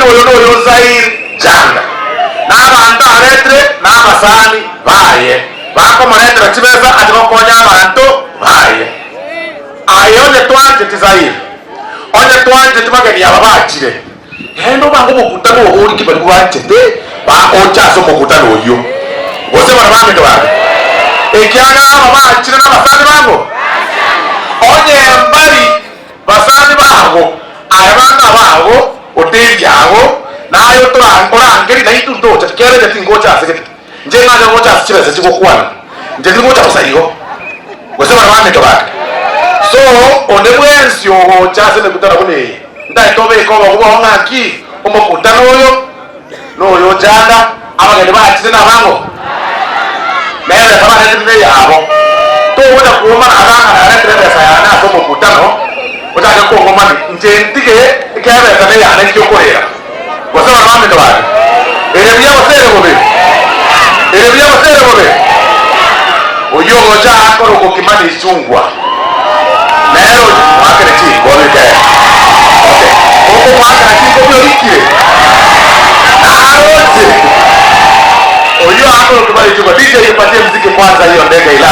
Oyo noyo Zaire Janga, na abanto aretire nabasani baye, bakomoretera chibesa ache gokonya abanto baye. Aye onye twancheti Zaire, onye twancheti bageni aba bachire, Naende obange omokutano obo origie baria bwanchete bagocha ase omokutano oyio, gose baria bamete bande, ekiagera aba bachire nabasani bago. Onye mbari basani bago, aye banga abago, oteebie ago, naye orangerie, naintwe ntocha, kera inche tingocha ase gete, inche ng'ache gocha ase chibesa chigokwana, inche tingocha bosa igo, gose baria bamete bande. So onde bwensi ogocha ase emekutano buna eye, Ntaete obeke obogu bwao ng'aki omokutano oyo noyo ochanda, abageni bachire nabang'o? Na ebesa baretire neyabo. Togocha kwomana ase ang'ana naretire ebesa yane ase omokutano, ochake kong'omani, inche ntige ekiagera ebesa neyane nki okorera. Gose bana baminto bane, ere buya gose ere bobe? Ere buya gose ere bobe? Oyio ogocha akore okokima ne ichungwa, nere oyio moakere chinkobi ke. Okay, okomoakera chinkobi orikire, naroche. Oyio akore okokima ne ichungwa. DJ ipatie mziki kwanza hiyo ndege ila.